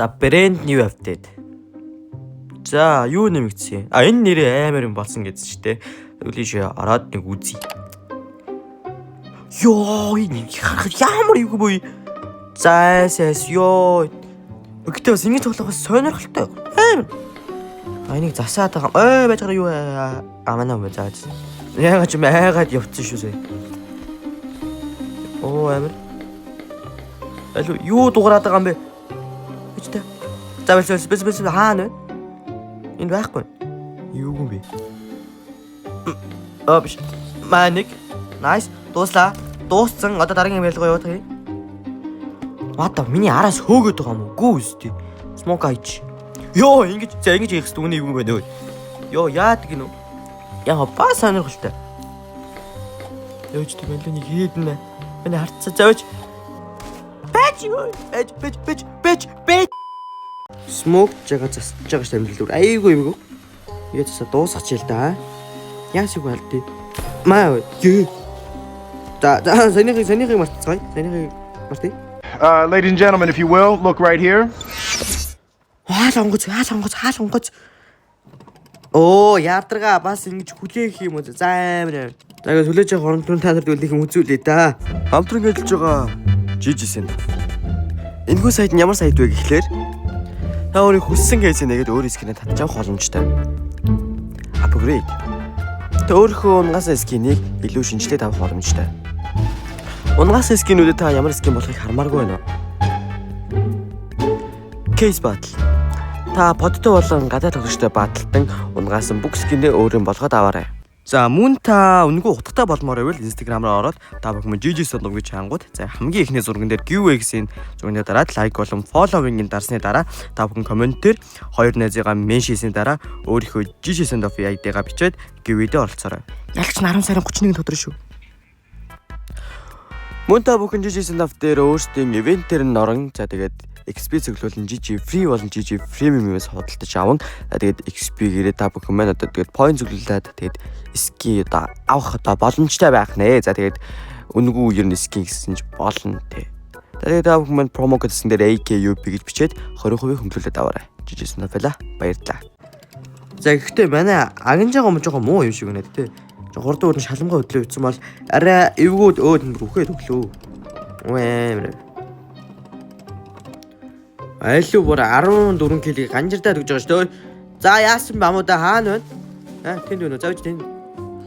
За, brand new update. За, юу нэмэгдсэн? А, энэ нэрээ амар юм болсон гэсэн ч дээ. Тэгвэл ороод нэг үзье. Йоо, энэ харахад ямар юу бо. За, сэс ёо. Гэтэ бас ингэж тоглох бас сонирхолтой. Амар. А, энийг засаад байгаа. Ой, байж байгаа юу аа манай юм за. Яагаад ч юм айгаад явцсан шүү сая. Оо, амар. Алуу, юу дуурайд байгаа юм бэ? Бич та. За, бэлс бэлс бэлс бэлс, хаана вэ? Энд байхгүй. Юу юм бэ? Аа, биш. Маник. Nice. Дууслаа. Дууссан. Одоо дараагийн ялгаа явах юм. What the, миний араас хөөгөөд байгаа юм уу? Гүү үстэй. Smoke айч. Йоо, ингэж, за, ингэж хийх хэрэгтэй, үний юу юм бэ нөө. Йоо, яадаг гинүү? Яг ба сонирхолтой. Йоо, ч тийм нэг хийд нэ. Миний харцаа завж. Бэж юу? Бэж, бэж, бэж, бэж, бэж. Smoke жага засаж байгаа ш, амьдрал дүр. Айгүй юм. Яа, засаа дуусгач л да. Яас юу алдээ. Маа юу. За за, саяныхыг мартцгаая. Саяныхыг мартъя. Ladies and gentlemen, if you will, look right here. Хаал онгоц, хаал онгоц, хаал онгоц. Оо, ядаргаа бас ингэж хүлээх юм уу? За, амар амар. За, ингэ хүлээж авах хооронд та нарт үлдэх юм үзүүлээ да. Хамтран ажиллаж байгаа GG Center. Энэхүү сайт нь ямар сайт вэ гэхлээр та өөрийн хүссэн case ээ нэгээд өөр skin ээ татж авах боломжтой. Upgrade. Та өөрийнхөө унагаасан skin ийг илүү шинжилээд авах боломжтой. Унагаасан skin үүдэд та ямар skin болохыг хармааргүй байна уу? Case battle. Та bot той болон гадаад тоглогчтой battle дан унагаасан бүх skin ээ өөрийн болгоод аваарай. За, мөн та үнэгүй утгатай болмоор байвал Instagram руу ороод та бүхэн GG Sound гэж хангууд, за, хамгийн эхний зурган дээр giveaway гэсэн зурган дээр дараад, like болон following-ийн дарсны дараа, та бүхэн comment дээр хоёр найзыгаа mention хийсний дараа өөрийнхөө GG Sound of ID-га бичээд giveaway-д оролцоорой. Ялч нь 10 сарын 31-нд өдөр шүү. Мөн та бүхэн GG Sound of дээр өөрсдийн event ээр нь орон, за, тэгээд XP цуглуулан GG Free болон GG Premium-ээс худалдаж аван, за, тэгээд XP-гээрээ та бүхэн маань одоо тэгээд point цуглуулад, тэгээд skin одоо авах одоо боломжтой байх нэ. За, тэгээд үнэгүй ер нь skin гэсэн ч болно те. За, тэгээд та бүхэн маань promo code гэсэн дээр AKUP гэж бичээд 20% хөнгөлөлөд аваарай. GG Sound of баярлалаа. За, гэхдээ манай агнжаага юм жоохон муу юм шиг байна те. 3 дахь өрн шаламгаа хөдлөө утсан бол арай эвгүүд өөд нь үхээд өглөө. Үгүй. Айлуу бүр 14 kill ийг ганжирдаад өгж байгаа шүү дээ. За, яасан бэ, амуудаа хаана байна? Аа, тэнд байна уу? За, тэнд.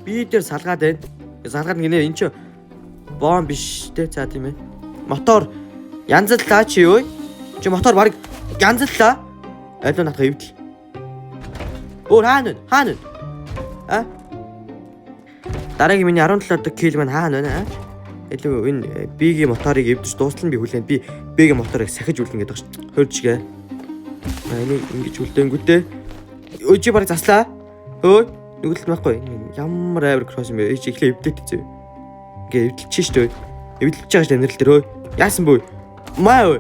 Би дээр салгаад байна. Салгаад гинэ, эн чи бомб биш те. За, тийм ээ. Мотор янзлаа чи юу? Чи мотор баг янзлаа. Айлуу наадах эвдэл. Өөр хаана вэ? Хаана вэ? А? Дараагийн миний 17 дахь kill маань хаана байна? Илүү энэ B-гийн моторыг эвдэж дуустал нь би хүлээн. Би B-гийн моторыг сахиж үлдэн гэдэг шүү. Хорж гээ. А, энийг ингэж үлдээнгүүтээ. Өө, чи бараг заслаа. Өө, нүгэлт байхгүй. Ямар амар cross юм бэ? Чи эхлээ эвдээд зөө. Ингээ эвдэлчих шүү дээ. Эвдэлж байгаа шүү амьдрал дээр өө. Яасан бөө? Маа өө.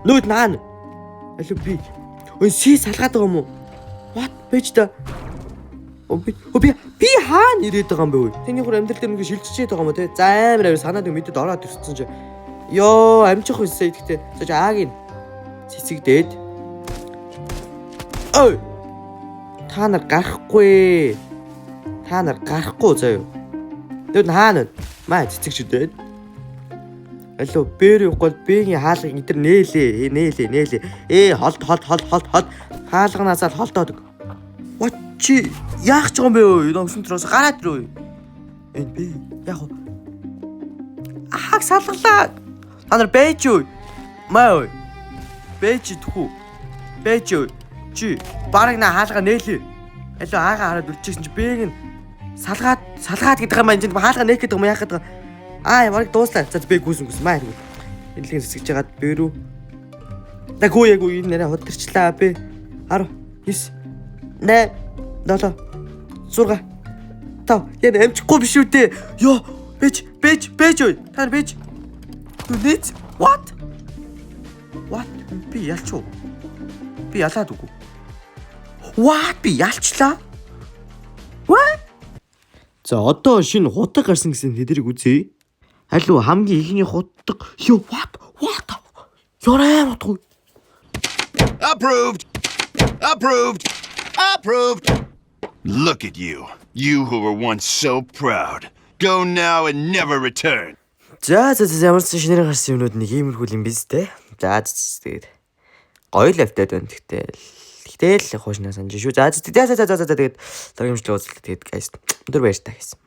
Нүүд наана. Алуу би. Өө, си салгаад байгаа юм уу? What? Бэж та. Оо, би хаана ирээд байгаа юм бэ? Тэний хөр амьдрал дээр ингээ шилжчихээд байгаа юм уу те? За, амар амар санаад мэдээд ороод ирсэн чи. Йоо, амжих үсээ гэхдээ. За, аагийн цэцэгдээд. Ой. Та нар гарахгүй. Та нар гарахгүй заяа. Тэгвэл хаана вэ? Маа, цэцэгчдээд. Алло, бээр явахгүй бэгийн хаалга эдэр нээлээ, нээлээ, нээлээ. Ээ, холд, холд, холд, холд, холд. Хаалганаасаа л холдоод. What, чи яах ч байгаа юм бэ өө? Энэ өгсөн төрөөс гараад ирөө. Энэ би яг уу. Ахаг салгалаа. Та нар бэж юу? Маа өө. Бэж тхүү. Бэж юу? Чи бараг на хаалга нээлээ. Алло, аага хараад үлчихсэн чи бэг нь салгаад салгаад гэдэг юм аа, энэ хаалга нээх гэдэг юм, яах гэдэг. Аа, бараг дууслаа. За, бэ гүйсэн гүйсэн маа хэрэг. Энэ л хэсэгж хагаад бэ рүү. Да гүү яг энэ нэрэ хөдөрчлаа бэ. 10 9 8 7 6 5. Яг амжихгүй биш үү дээ. Йоо, бэж, бэж, бэж ой. Та нар бэж. Нийт what? What? Би ялч уу? Би ялаад үгүй. What? Би ялчлаа. What? За, одоо шинэ хутга гарсан гэсэн тэднийг үзье. Алуу, хамгийн ихний хутга. Йоо, what? What? Ёраа, утга. Approved. Approved. Approved. Look at you. You who were once so proud. Go now and never return. За, ямар ч шинээр гарсан юмнууд нэг иймэрхүү юм биз дээ. За, тэгээд гоё л update байна гэхдээ. Гэхдээ л хуушнаа санаж шүү. За, тэгээд дараагийн бичлэг уулзлаа. Тэгээд, guys, өндөр баяртай гэсэн.